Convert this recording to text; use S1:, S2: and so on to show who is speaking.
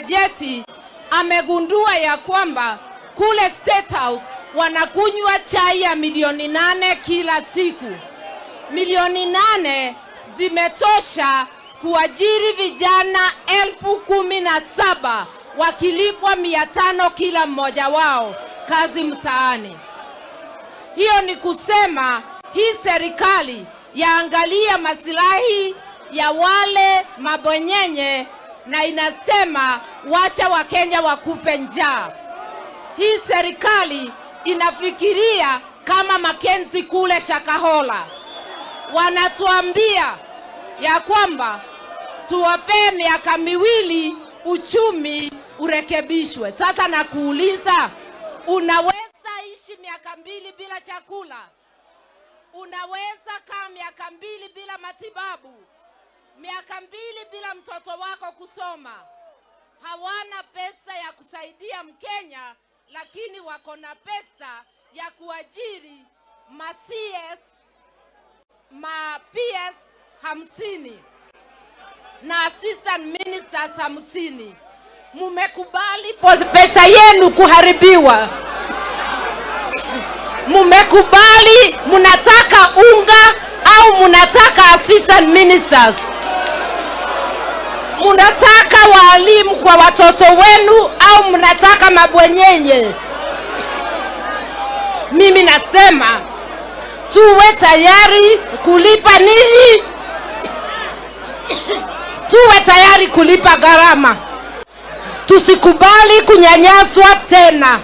S1: bajeti amegundua ya kwamba kule State House wanakunywa chai ya milioni 8 kila siku. Milioni 8 zimetosha kuajiri vijana 17,000 wakilipwa 500 kila mmoja wao, kazi mtaani. Hiyo ni kusema hii serikali yaangalia masilahi ya wale mabwenyenye na inasema wacha Wakenya wakufe njaa. Hii serikali inafikiria kama Makenzi kule Shakahola. Wanatuambia ya kwamba tuwapee miaka 2 uchumi urekebishwe. Sasa nakuuliza, unaweza ishi miaka 2 bila chakula? Unaweza kaa miaka 2 bila matibabu? Miaka 2 bila mtoto wako kusoma? Hawana pesa ya kusaidia Mkenya, lakini wako na pesa ya kuajiri ma CS, ma PS 50 na assistant ministers 50. Mumekubali pesa yenu kuharibiwa. Mumekubali, munataka unga au munataka assistant ministers? Munataka walimu kwa watoto wenu au mnataka mabwenyenye? Mimi nasema tuwe tayari kulipa nini? Tuwe tayari kulipa gharama. Tusikubali kunyanyaswa tena.